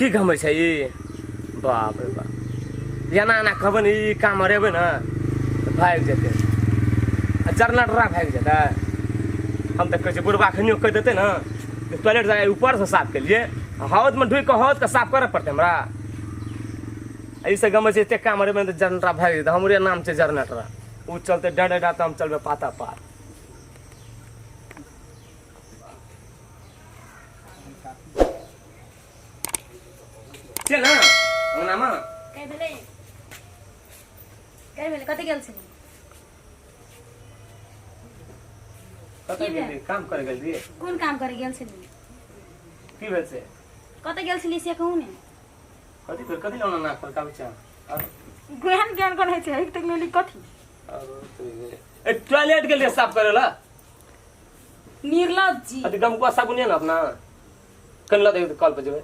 की गमै छै ई बाप रे बाप एना एना कहबै ने ई काम हरेबै ने तऽ भागि जेतै आ जरनटरा भागि जेतै हम तऽ कहै छियै बुढ़बा खनियो कहि देतै ने जे टॉयलेट जाय ऊपरसँ साफ केलियै हौदमे ढुकि कऽ हौदके साफ करऽ पड़तै हमरा एहिसँ गमै छै एतेक काम हरेबै ने तऽ जरनटरा भागि जेतै हमरे नाम छै जरनटरा ओ चलतै डर डर तऽ हम चलबै पाता पार छै ने अंगनामे कहि भेलै कहि भेलै कतऽ गेल छली कतऽ की भेल? गेली काम करे गेल रहियै कोन काम करे गेल छली की भेल से कतऽ गेल छली से कहू ने कथी भेल कथी लौना नाक पर काबै छै ज्ञान ज्ञान करै छै एक तक मेली कथी ए टॉयलेट गेलियै साफ करे ला निर्लज जी अथी गमकुआ साबुन यऽ ने अपना कनि लऽ दे कल पर जेबै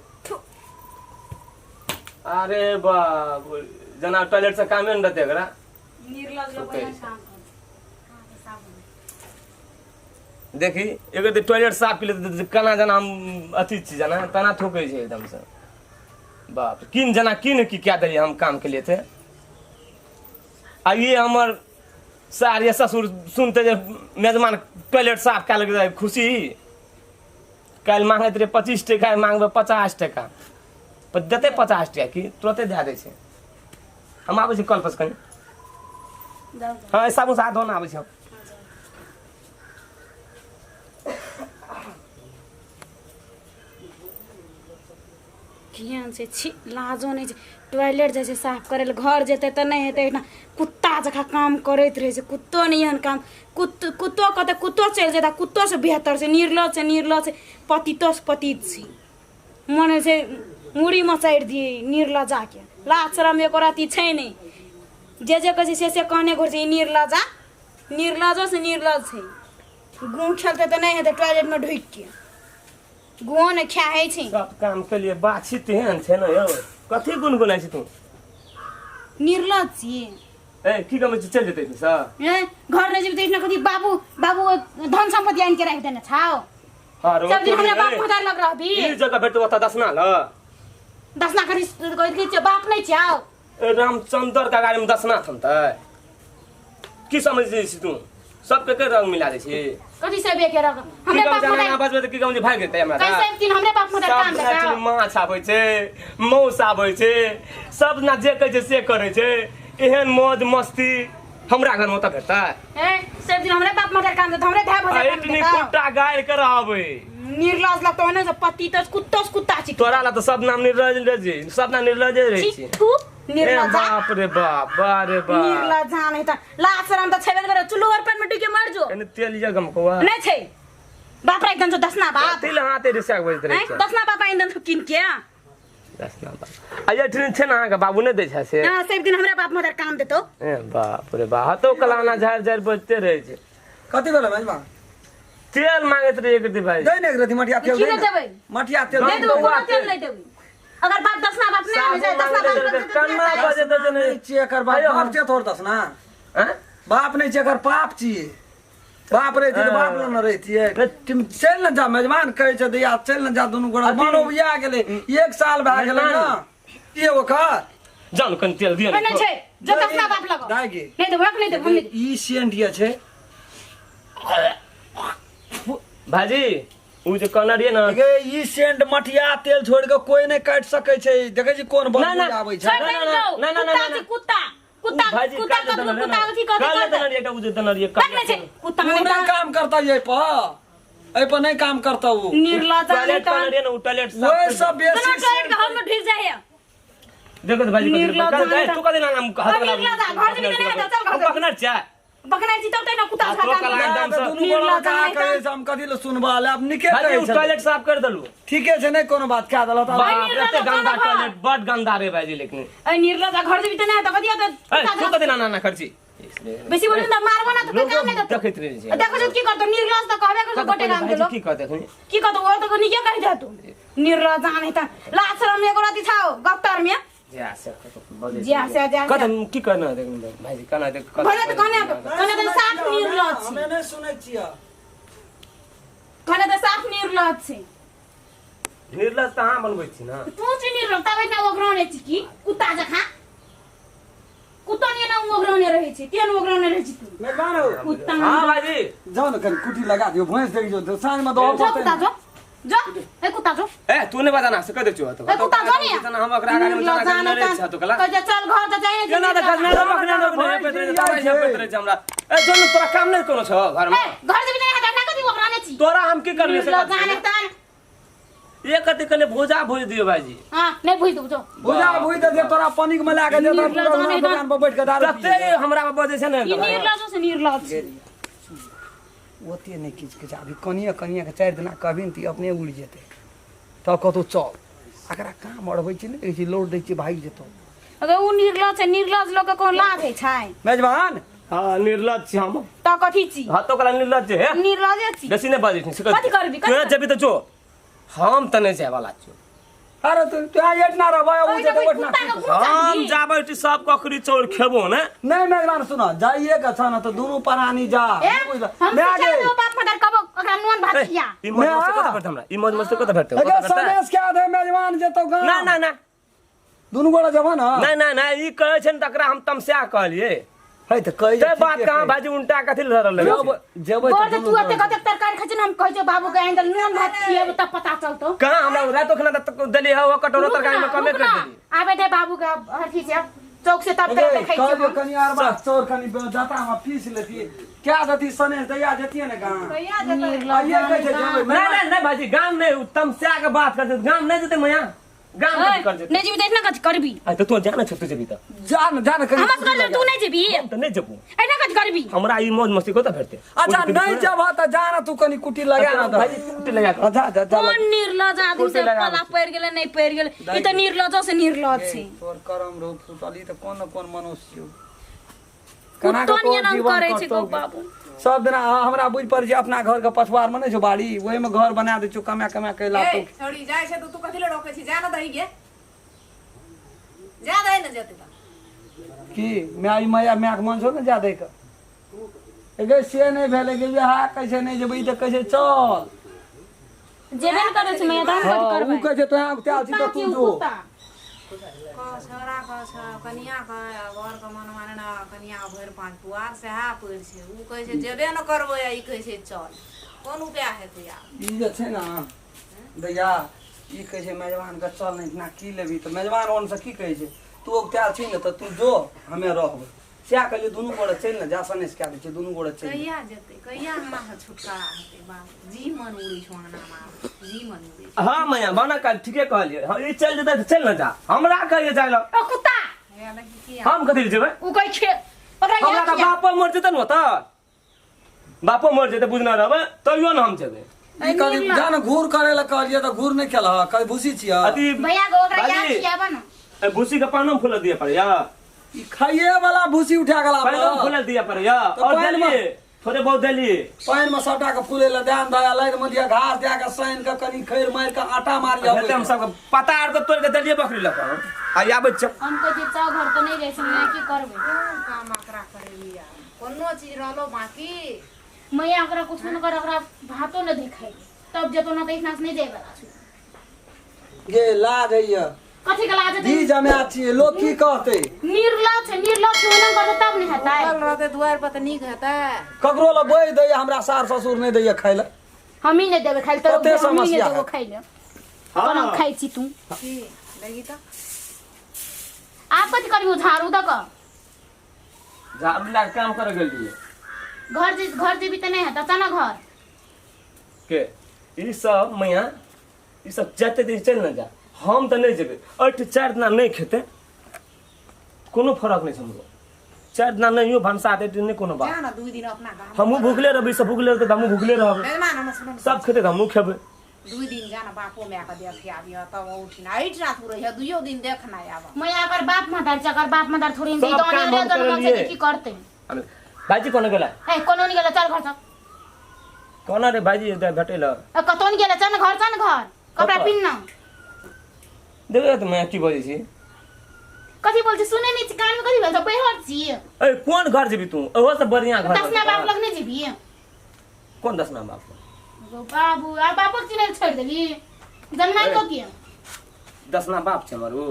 अरे बाप जेना टॉयलेट से कामे ने रहतै एकरा निर्लज लोग सुतै एहन छै। काम करै छै। साबुन देखी एगो तऽ टॉयलेट साफ के लिए केना जेना हम अथी छी जेना तेना थूकै छै एकदमसँ बाप किन जेना किन की कए देलियै हम काम के लिए थे आ ई हमर सार या ससुर सुनते जे मेजमान टॉयलेट साफ कए लेलकै खुशी काल्हि मांगैत रहै 25 टका मांगबै 50 टका पर देतै 50 टका की तुरते दए दै छै हम आबै छी कल पर कनि जाउ जाउ हँ साबुन से हाथ धोना आबै छी हम केहन छै छी लाजो नहि छै टॉयलेट जाइ छै साफ करै लए घर जेतै तऽ नहि हेतै एहिठिना कुत्ता जकाँ काम करैत रहै छै कुत्तो नहि एहन काम कुत्तो कहतै कुत्तो चलि जेतै कुत्तोसँ बेहतर छै निर्लज छै निर्लज छै पतितोसँ पतित छै मन होइ छै मूड़ी मचारि दियै निर्लजाके लाज शरम एको रत्ती छै नहि जे जे कहै छै से से कहने घुरै छै ई निर्लजा निर्लजोसँ निर्लज छै गुँ खेलतै तऽ नहि हेतै टॉयलेटमे ढुकिके गुओ ने खाए छै सब काम के लिए बातचीत तेहन छै ने यौ कथी गुनगुनाइ छी तू निर्लज छी ए की कमै छी चलि जेतै सर ए घर नहि जेबै तऽ एहिठिना कथी बाबू बाबू धन सम्पत्ति आनि के राखि देने छाओ हाँ रो सब दिन हमरा बाप मदार लग रहबी ई जगह भेटतो ओतऽ दसना ल दसना करी कहै छियै बाप नहि छाओ ए रामचंद्र के गाड़ी में दसना थमतै की समझ छी तू सबके के रंग मिला दै छी कथी सब एके रंग की हमरे कहू बाप जाना मदार ना बजबै तऽ की कहू जे भागि जेतै हमरा कैसे एक दिन हमरे बाप मदार सब काम दिना देता माछ आबै छै मौस आबै छै सब दिना जे कहै छै से करै छै एहन मौज मस्ती हमरा घरमे ओतऽ भेटतै ए सब दिन हमरे बाप मदार काम देता हमरे भाई भौजाई काम एतनी देता कुट्टा गाड़ि के रहबै निर्लज लगतो ने जे पति त कुत्तो से कुत्ता छी तोरा ला तऽ सब नाम निर्लज रहे सब नाम निर्लजे रहै छी छै थू ए निर्लजा बाप रे बाप बा रे बाप निर्लजा नहीं त लाज शरम त छेबे करे चुल्लू और पेट में डूब के मर जो कनि तेल ये गमकौआ नहीं छै बाप रे एकदम दसना बाप तेल हाथे रिसाक बजैत रहै हैं छै दसना बाप आइन दन किन के दसना बाप आ एठिन छै ने अहाँके बाबू नहि दै छै से हां सब दिन हमरा बाप मदर काम देतो ए बाप रे बाप हतो कलाना झाड़ि झाड़ि बजते रहै छै कथी भेलै मजमा तेल मांगैत रहियै एक भाई दै ने एक रत्ती मटिया तेल की दै नहि ने देबै? मटिया तेल नहीं दै देबै ने। कोनो तेल नहीं देबै अगर बाप दसना बाप नहीं आने जाए दसना बाप साबुन कन्ना बजे तऽ नहि छियै एकर बाप आयो। बाप छियै तोहर दसना हैं? बाप नहि छियै एकर पाप छियै बाप रहितियै तऽ बाप लग ने रहितियै तिम चलि ने जा मेजबान कहै छै दैया चलि ने जा दुनू गोरा अथी- मन उबिया गेलै एक साल भए गेलै ने की ओकर जाउ ने कनि तेल दिअ ने नहीं छै जो दसना बाप लगो दाइ गे। नहीं देबै नहीं देबै हम नहीं देबै। ई सेंट ये छै भाजी ओ जे कहने रहियै ने गे ई सेंट मटिया तेल छोड़ के कोई नहि काटि सकै छै देखै छी कोन ना, बदबू ना। आबै छै छोड़ ना, नहीं ना, दो ना, ना, ना, कुत्ता ना। छै कुत्ता कुत्ता भाजी कुत्ता काल्हि कतबो देने कुत्ता रहियै अथी करतै काल्हि करतै देने रहियै एकटा ओ जे देने रहियै तक नहि छै कुत्ता ओ नहि नहि काम करता एहि पर एहि पर नहि काम करता ओ निर्लज नहीं टॉयलेट तो कहने रहियै ने ओ टॉयलेट साफ ओहि करि सब बेसी दोनों टॉयलेट के हम ढुक जाइए देखो तो भाजी निर्लज कथी जान तू कथी नाम हाथ निर्लज आ, घर जेबी तऽ नहि हेतौ, चल घर जेबी। पकड़ने छै बकनाइ छी तब तक ना कुत्ता आ, झका तो कला ना, एकदम तऽ से- दुनू गोरा निर्लज का नहि कहै छै हम कथी लए सुनबा ले आब नीके भाजी कहै ओ छै टॉयलेट साफ कर देलू ठीके छै नहि कोनो बात कए देलक तऽ बाप रे निर्लज एते गंदा चल घर। टॉयलेट बड गंदा रे भाजी लेकिन ए निर्लज आ, घर जेबी तऽ नहि हेतौ, कथी हेतौ, ए कुत्ता तू झका कथी ना ना खर्ची बेसी बोलू तऽ मारबो ना तऽ कोई काम नहि देतौ देखैत रहै छै देखो छै की करतौ निर्लज तऽ कहबे करतौ गोटे काम भाजी देलो की कहते अखनी की कहतौ ओ तऽ नीके कहि देतौ निर्लज जान हेतै लाज शरम एगो रति छाओ गप्तर में जा से बजै जा से, जा से। कथी की कहना देख भाजी कहना देख भने तऽ कहने कहने तऽ साफ निर्लज छी हमे नहि सुनै छियै कहने तऽ साफ निर्लज छी निर्लज तऽ अहाँ बनबै छी ने। तू छी निर्लज तब एतना ओगरौने छी की कुत्ता जकाँ। कुत्ता नहीं ना ओगरौने रहै छै, तेहन ओगरौने रहै छी तू। मेजबान हो। कुत्ता। हाँ भाईजी। जाओ ना कनी कुटी लगा दियो, भैंस देख जो साँझ में दो। जो कुत्ता जो जो ए कुत्ता जो। ए तू नहीं बताना से कह दे छो तो। ए कुत्ता जो नहीं। हम ओकरा आगाँ में निर्लज जाना जाने नहीं छै तो कला। कह चल घर त जाए। केना त खजना त बखना न नहीं पेत रहे तब ऐसे पेत रहे हमरा। ए जो तोरा काम नहीं कोनो छो घर में। ए घर जेबी नहीं हटा ना कथी ओगरौने छी। तोरा हम की करलिए से निर्लज जाने तान। एक कथी कने भोजा भोज दियो भाईजी। हां नहीं भुज दू जो। भुजा भुज दे तोरा पानी में लगा दे निर्लज जाने दुकान पर बैठ के दारू तते हमरा पर बजै छै ने। ई निर्लज से निर्लज छी। ओते नहीं किच किच अभी कनिया कनिया के 4 दिना कहबी ने त अपने उड़ जेतै तब कतौ चल। एकरा काम अड़बै छी ने देखै छी लोड दै छी भागि जेतौ। अगर उ निर्लज छै, निर्लज लोग के कोनो लाज होइ छै? मेजबान। हां निर्लज छी हम। त कथी छी? हां तो कला निर्लज छै हे। निर्लजे छी। बेसी नहीं बाजै छी। कथी करबी? तोरा जेबी त जो, हम त नहीं जाय वाला छियो। अरे तू तू एतना रहबै उ जेतै ओठना। हम जाबै छी सब ककरी चौर खेबो ने। नहीं मेजबान सुन, जाइए के छ न त दुनु प्राणी जा। हम सिखा देबो बाप मदर कबो ओकरा नून भात खिया। ई मौज मस्ती कत भेटतै हमरा? ई मौज मस्ती कत भेटतै? अगर सनेस के आधे मेजबान जेतौ गाँव। ना ना ना दुनु गोड़ा जबा ना। ना ना ना ई कहै छै ने तकरा हम तमस्या कहलिए। है त कहै ते बात कहां भाजी उल्टा कथि लड़ल लगे। जेबै त तू एते कतेक तरकारी खाइ छै ने, हम कहै छै बाबू के आइन दल नून भात खिएबो तब पता चलतौ। कहां हमरा रातो खाना त देली है ओ कटोरा तरकारी में कमे कर देली। आबे दे बाबू के अथी छै चौक से तब तरह खाइ छै। कहलियो कनी आर बात चोर कनी जाता हम पीस लेती क्या जती सनेस दैया जतिए ने गांव। कहिया जतै? आइए कहै छै जेबै। ना ना ना भाजी गांव नै तमस्या के बात कर गांव नै जतै मया गाम कथी कर जेतै? नहीं जेबी त एतना कथी करबी? आ त तू जाने छ तू जेबी त जान जान कनी हमरा से तू नहीं जेबी। हम त नहीं जेबू। एना कथी करबी? हमरा ई मौज मस्ती कत भेटतै? अच्छा नहीं जब त जान तू कनी कुटी लगा ना भाजी कुटी लगा। अच्छा जा जा कोन निर्लज आदमी से पला पड़ गेलै नहीं पड़ गेलै। ई त निर्लज से निर्लज छै। तोर करम रो फुटली त कोन कोन मनुष्य छियौ। केना के जीवन करै छै गो बाबू। सब दिना हमरा बुझ पर जे अपना घर के पछवार में नहीं छौ बाड़ी ओहि में घर बना दै छौ कमा कमा के लातो। ए छोड़ी जाय छै त तू कथि ले रोकै छी? जा न दही गे, जा दही न जेतै त की my माया my के मन छौ ने जा दै के। एगे से नहीं भेलै गे हा कहै छै नहीं जेबै त कहै छै चल जेबे न करै छै मैया त हम कथि करबै? उ कहै छै तोरा उताल छी त तू जो। कह छोरा कह छ कनिया कह बर के मन माने ना कनिया भरि 5 पुआर सेहा पड़ि छै। उ कहै छै जेबे न करबै आ ई कहै छै चल। कोन उपाय हेतै आब? ई जे छै ना दैया ई कहै छै मेजबान के चल नहीं इतना की लेबी त मेजबान ओन से की कहै छै तू उताल छी ने त तू जो हमे रहबै। सएह कहलियै दुनू गोड़े चलि ने जा सनेस कए दै छियै दुनू गोड़े चलि। कहिया जेतै? कहिया हमरा से छुटकारा हेतै? बाप जी मन उड़ै छौ अंगना मे जी मन उड़ै छौ। हां मैया बना काल ठीके कहलियै। हां ई चल जेतै त चल न जा हमरा कहिए जाय ल। ओ कुत्ता हे देखी की हम कथि ले जेबै? उ कहै छै ओकरा हमरा त बापो मर जेतै न ओतऽ, बापो मर जेतै बुझना रहबै तैयो न हम जेबै। ई कहली जा न घूर करे ल कहलियै त घूर नहीं केलह कहि भूसी छियै। अथी भैया के ओकरा याद खियाबा न। ए भूसी के पानो फूल दिए पड़ैया। ई खाइए वाला भूसी उठा गेला पानो फूल दिए पड़ैया और देलिए थोड़े बहुत देलिए पानि में सबटा के फूले ल ध्यान दया लाइट में दिया घास दया के सानि के कनी खैर मारि के आटा मारि आबै। हम सब पता आर के तोड़ के देलिए बकरी ल के आ आबै छ। हम कहै छियै चाउ घर त नहीं जाइ छै मैं की करबै? कोन काम एकरा करेली यार? कोनो चीज रहलो बाकी मैया ओकरा कुछ न कर ओकरा भातो न देखाइ तब जेतो न त इतना से नहीं जाय वाला छै। गे लाज हैया कथी के लाज दी जमा छियै लोग की कहतै? निर्लज छै निर्लज छै ओना करतै तब नहीं हेतै। उगल रहतै दुआर पर त नीक हेतै। ककरो ल बोइ दैया हमरा सार ससुर नहीं दैया खाइ ल। हमही नहीं देबै खाइ ल कते तोरा हमही नहीं समस्या देबो है। खाइ ल। कोना खाइ छी तू? की लगी त आप कथी करबी झाड़ू दऽ कऽ? झाड़ू लए के काम करे गेलियै। घर जे घर जेबी त नहीं हेतै चल न घर के ई सब मैया ई सब जते दिन चलि न जा हम त नहीं जेबै। अठ 4 दिना नहीं खेतै कोनो फरक नहीं समझो। 4 दिना नहीं भनसा देते नहीं कोनो बात। जा न 2 दिन अपना गाम हमहूँ भूखले रहबै सब भूखले रहतै त हमहूँ भूखले रहबै। मेजबान हमर सुन सब खेतै त हमहूँ खेबै। 2 दिन जा न बापो my के देखे आबिह तब उठिना एहिठिना तू रहिह 2 दिन देखना आब। मैया अगर बाप मदार छै अगर बाप मदार थोड़ी सब ई काम अनेरे हम जनमल छै करलियै। की करतै? भाईजी कोना गेला? ए कोनो नहीं गेला चल घर से। कोना रे भाईजी भेटै ल? ए कतौ नहीं गेला चल घर चल घर कपड़ा कतऽ? पिन न। देखो त मैं की बजै छी? कथी बोल छी सुनै नहीं छी कान में कथी बोल छी बैहर छी। ए कोन घर जेबी तू? ओहो से बढ़िया घर। दसना बाप लग नहीं जेबी? कोन दसना बाप? गो बाबू आ बापक चिन्है छोड़ देली। जनमाइ को किया दसना बाप छै हमर ओ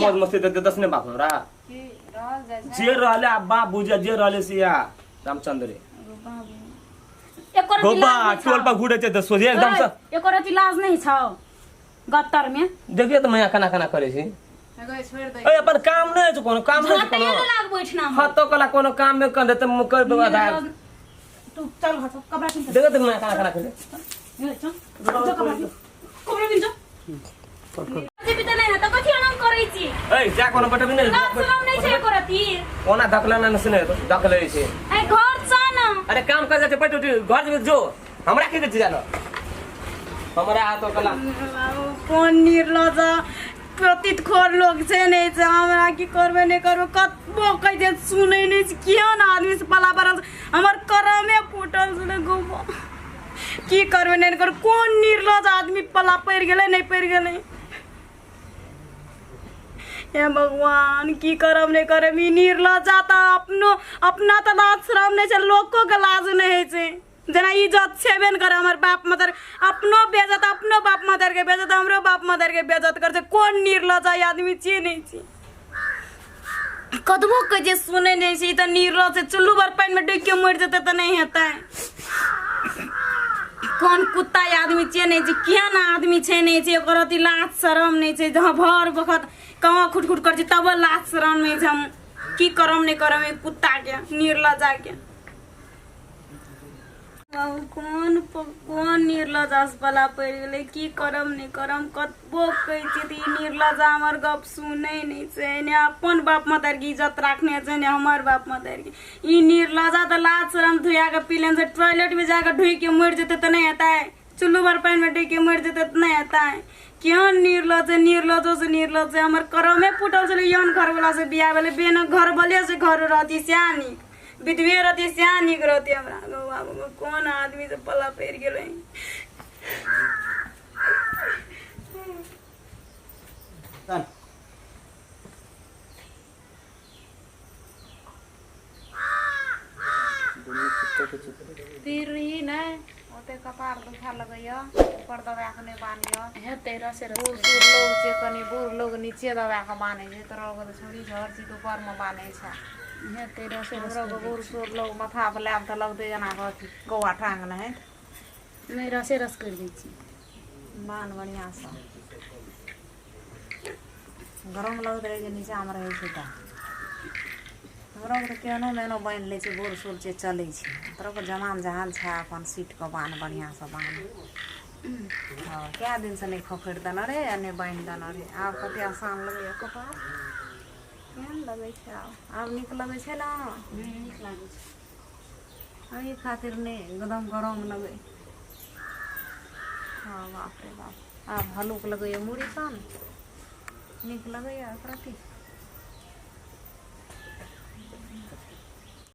मौज मस्ती दे दसने बाप हमरा की रहल जाइ छै जे रहले आ बाप बुझे जे रहले से या रामचंद्र रे एकर गोबा टोल पर घुरे छै त सोझे एकदम से एकर अथी लाज नहीं छौ गत्तर में देखिए त मैया केना केना करे छै गई छोड़ दे ए अपन काम नहीं छै कोनो काम नहीं छै झटैयो कोनो नहि लागबो एहिठिना हम। हाथो कला कोनो काम में कर दे त मुकर आधार तू चल घर से, कपड़ा किन देखो त मैया केना केना करे चल जो कपड़ा किन कपड़ा किन जो जेबी त नहि त कथी आराम करै छी ए जा कोनो बटबी नहीं लाज शरम नहि छै एको रति ओना धकला ना से नहीं धकले छै ऐ घर च न अरे काम कर जाते बैठ उठ घर में जो हमरा की कहै जानो हमरा हाथो कला बाबू कोन निर्लज पतित खोर लोग छै नहि छै हमरा की करबै नहि करबै कतबो कहै छै सुनै नहि छै किया ने आदमी से पला पड़ल छै। हमर करमे फूटल छै गोबो की करबै नहि करबै कोन निर्लज आदमी पला पड़ि गेलै नहि पड़ि गेलै हे भगवान की करब नहि करब ई निर्लजा तऽ अपनो अपना तऽ लाज शरम नहि छै लोको के लाज नहि होइ छै जेना इज्जत छेबे ने करे हमर बाप मदर अपनो बेजत अपनो बाप मदर के बेजत हमरो बाप मदर के बेजत कर छै कोन निर्लज ई आदमी छियै नहि छी कतबो कहै छै सुनै नहि छै ई तऽ निर्लज छै चुल्लू भर पानिमे डूबि के मरि जेतै तऽ नहि हेतै कोन कुत्ता ई आदमी छियै नहि छै केहन आदमी छै नहि छै ओकर अथी लाज शरम नहि छै जहाँ भर बखत कहाँ खुट खुट करै छै तबो लाज शरम नहि छै हम की करम नहि करम ई कुत्ताके निर्लजाके बाबू कोन कोन निर्लज असबला पड़ि गेलै की करम नहि करम कतबो कहै छियै तऽ ई निर्लज हमर गप सुनै नहि छै ने अपन बाप मदरके इज्जत राखने छै ने हमर बाप मदरके ई निर्लजा तऽ लाज शरम धुआ कऽ पी लेने छै टॉयलेटमे जा कऽ ढुकि के मरि जेतै तऽ नहि हेतै चुल्लू भर पानिमे डूबि के मरि जेतै तऽ नहि हेतै केहन निर्लज छै निर्लजो से निर्लज छै हमर करमे फूटल छलै एहन घरवला से बियाह भेलै बिना घरवले से घर रहती सएह नीक विधवे रहती सएह नीक रहती हमरा गौ बाबू गौ, कोन आदमी से पला पड़ि गेलै चल। तीर रही नहि ओते कपार दुखा लगैया ऊपर दबा के नहि बान्हिय हेतै रसे बूढ़ सूढ़ लोग छै कनि बूढ़ लोग नीचे दबा के बान्है छै तोरा लोग तऽ छौड़ी झड़ छी तऽ ऊपर मे बान्है छै हेतै रसे हमरो के बूढ़ सूढ़ लोग माथा पर लायब तऽ लगतै जेना अथी कौआ टांग नहि नहि रसे रस करि दै छी बान्ह बढ़िआँ सँ गरम लगैत रहै छै नीचाँमे रहै छै तऽ हमरो तऽ केहनो मेहनो बान्हि लै छै बूढ़ सूढ़ छै चलै छै तोरो के जमान जहान छै अपन सीटके बान्ह बढ़िआँसँ बान्ह हँ कए दिनसँ नहि खोखरि देने रहै आ नहि बान्हि देने रहै आब कते आसान लगैए कपार केहन लगै छै आब आब नीक लगै छै ने नीक लागै छै एहि खातिर नहि एकदम गरम लगै हँ बाप रे बाप आब हल्लुक लगैए मूड़ी सन नीक लगैए एकरा की